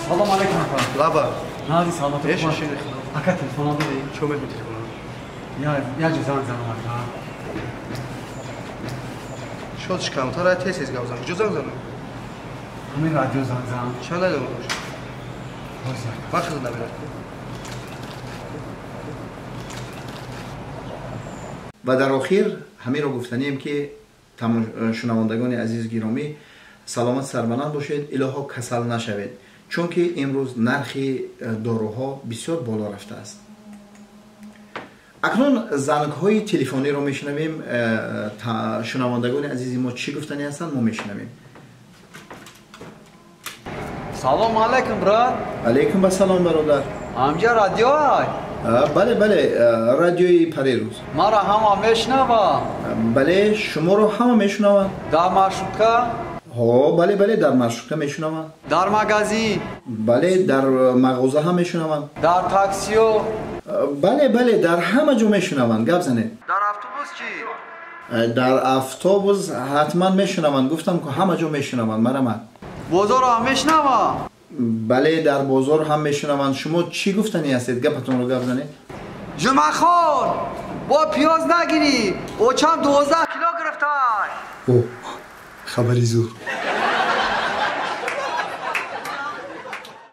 Салом алейкум, ака. Лаба. Нази саломат. Еш шири. Ака, телефон дорӣ? Чо мехоҳӣ телефон? Я ҷо занг занам, ака. Шод шикам, тара тез тез гап зан. Куҷо занг занам? Ҳамин радио занг зан. Чанд дақиқа бош? Боз як. Ман хизмат намерам. Ва дар охир ҳаминро гуфтанием, ки шунавандагони азиз гиромӣ, саломат сарбаланд бошед, илоҳо касал нашавед, чунки имрӯз нархи доруҳо бисёр боло рафтааст. Акнун зангҳои телефониро мешунавем. Шунавандагони азизи мо чӣ гуфтанӣ ҳастанд, мо мешунавем. Салом алейкум, брат. Алейкум ассалом, бародар. Ҳамҷа радио ай? Бале, бале, радиои Парерӯз. Маро ҳама мешунаванд? Бале, шуморо ҳама мешунаванд. Дар маршрутка? Ҳо, бале, бале, дар маршрутка мешунаванд. Дар магазин? Бале, дар мағоза ҳам мешунаванд. Дар таксиё? Бале, бале, дар ҳама ҷо мешунаванд, гап занед. Дар автобус чӣ? Дар автобус ҳатман мешунаванд, гуфтам ку, ҳама ҷо мешунаванд, марамат. Бозорро ҳам мешунаванд? Бале, дар бозор ҳам мешунаванд. Шумо чӣ гуфтанӣ ҳастед, гапатонро гап занед. Ҷумъахон, бо пиёз нагирӣ, очам 12 кило гирифтай. О, хабари зур.